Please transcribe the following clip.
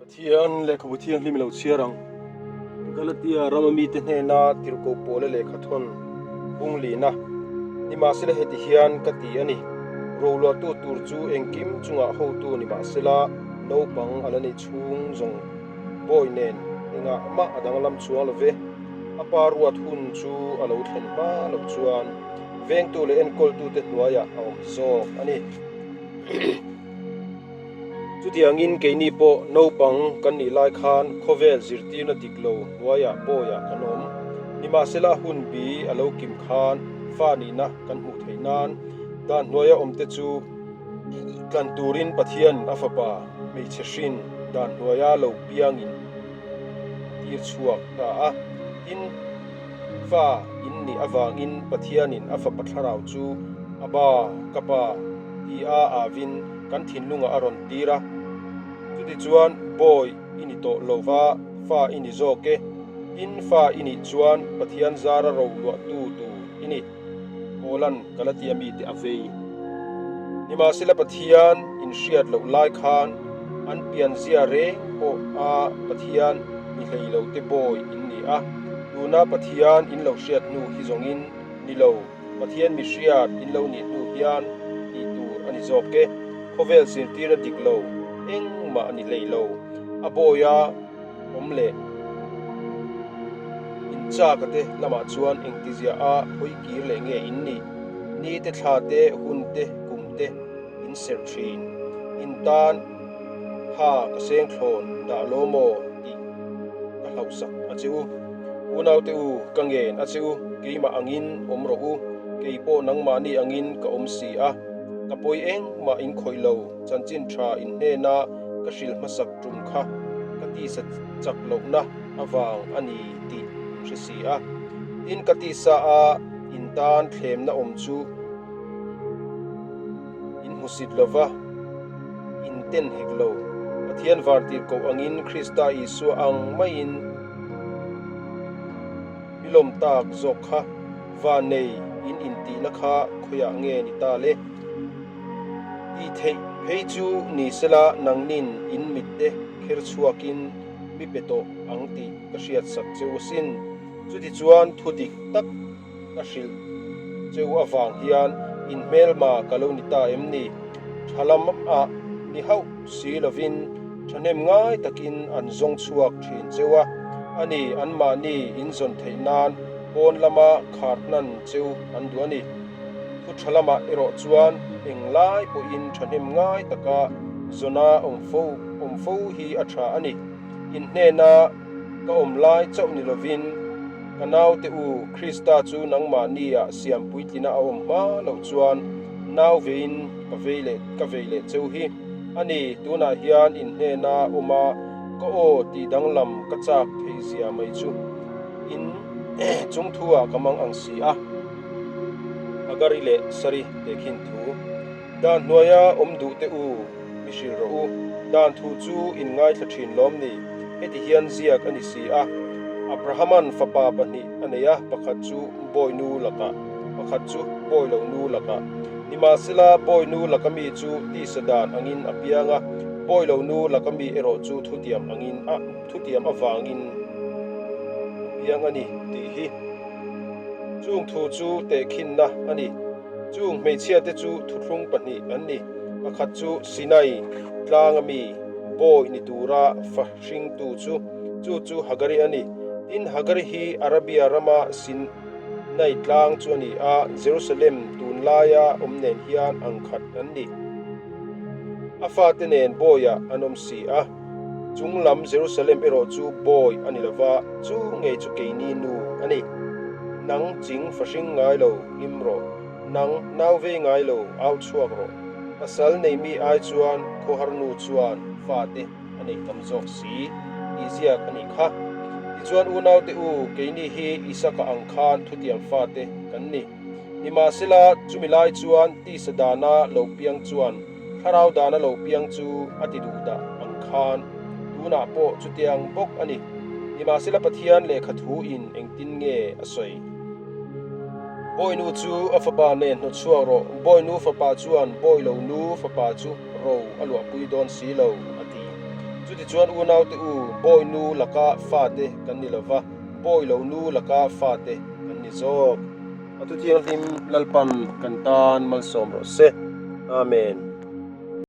Pathian lehkhabu thianghlim i lo chhiar ang. Galatia rama mite hnena tirhkoh pawla lehkha thawn bung lina. Nimahsela heti hian ka ti a ni, Roluahtu tur chu engkim chungah hotu ni mahsela naupang a la nih chhung zawng bawi nen engah mah a danglam chuang lo ve. A pa ruat hun chu a lo thlen hma loh chuan vengtu leh enkawltute hnuaiah a awm zawk a ni. Chutiangin keini pawh naupang kan nih lai khan khawvel zirtirna dik lo hnuaiah bawiah kan awm. Nimahsela hun bi a lo kim khan fa nihna kan hmuh theih nan dan hnuaia awmte chu tlan turin Pathianin a fapa hmeichhe hrin dan hnuaia lo piangin a tir chhuak ta a. Tin, fa in nih avangin Pathianin a fapa thlarau chu Abba, ka pa ti a avin kan thinlungah a rawn tir a. Chutichuan bawi i ni tawh lo va, fa i ni zawk e. Tin, fa i nih chuan Pathian zara ro luahtu tur i ni. Paula'n Galatia mite a vei. Nimahsela Pathian inhriat loh lai khan an pianzia reng pawh a Pathian ni hlei lo te bawi in ni a. Tuna Pathian in lo hriat hnu hi zawngin ni lo. Pathian mi hriat in lo nih hnu hian tih tur a ni zawk e. Khawvel zirtirna dik lo engmah a ni hlei lo. A bawia awm leh inchaka te lamah chuan engtizia a hawi kir leh nge in nih? Ni te thla te hun te kum te in serh thin. In tan ha ka seng thlawn dah lo maw tih ka hlauhsak a che u. Unaute u, ka ngen a che u, keimah angin awm rawh u, kei pawh nangmahni angin ka awm si a, ka pawi engmah in khawih lo, chanchin tha in hnena ka hrilh hmasak tum kha ka tisa chak lohna avang a ni tih in hre si a. Tin, ka tisa a in tan thlemna awm chu in hmusit lo va, in ten hek lo. Pathian vartir koh angin Krista Isua ang maiin mi lawm tak zawk kha va nei in intihna kha khawiah nge ni ta le? Tih theih phei chu ni sela nangnin in mitte kher chhuakin mi pe tawh ang tih ka hriatsak cheu asin. Chutichuan thu dik tak ka hrilh cheu avang hian in hmelma ka lo ni ta em ni? Tha lamah ni hauh si lovin thahnem ngai takin an zawng chhuak thin cheu a, a ni, anmahni in zawn theih nan pawn lama khar hnan cheu an duh a ni. Thu tha lamah erawh chuan englai pawhin thahnem ngai taka zawna awm fo awm fo hi a tha a ni. In hnena Ka awm lai chauh ni lovin, ka naute u Krista chu nangmahniah siam puitlina a awm hma loh chuan nau veiin ka vei leh ka vei leh cheu hi a ni. Tunah hian in hnena awma ka aw tih danglam ka chak theih zia mai chu in chung thu ah ka mang ang si a. Hagari leh Sari tehkhin thu. Dan hnuaia awm duh teh u, mi hrilh rawh u. Dan thu chu in ngaithla thin lawm ni? Heti hian ziak a ni si a. Abrahama'n fapa pahnih a nei a, pakhat chu bawinu lakah, pakhat chu bawilo nu lakah. Nimahsela, bawinu laka mi chu tisa dan angin a piang a, bawilo nu laka mi erawh chu thutiam angin a thutiam avangin a piang a ni tih hi. Chung thu chu tehkhinna a ni. Chung hmeichhiate chu thuthlung pahnih an ni. Pakhat chu Sinai tlanga mi bawi ni tura fa hringtu chu, chu chu Hagari a ni. Tin, Hagari hi Arabia rama Sinai tlang chu a ni a, Jerusalem tunlaia awm nen hian ang khat an ni. A fate nen bawiah an awm si a. Chung lam Jerusalem erawh chu bawi a ni lo va, chu ngei chu keini nu a ni. Nang ching fahring ngai lo hlim rawh, nang nau vei ngai lo au chhuak rawh. Pasal nei mi ai chuan khawhar nu chuan fate a nei tam zawk si tih ziak a nih kha. Tichuan unaute u, keini hi Isaka ang khan thutiam fate kan ni. Nimahsela, chumi lai chuan tisa dana lo piang chuan Thlarau dana lo piang chu a ti duh dah ang khan tunah pawh chutiang bawk a ni. Nimahsela Pathian lehkha thu in engtin nge a sawi? Bawinu chu a fapa nen hnawt chhuak rawh, bawinu fapa chuan bawilo nu fapa chu ro a luahpui dawn si lo, a ti. Chutichuan unaute u, bawi nu laka fate kan ni lova, bawi lo nu laka fate kan ni zawk. A thu thianghlim Lalpan kan tan malsawm rawh se. Amen.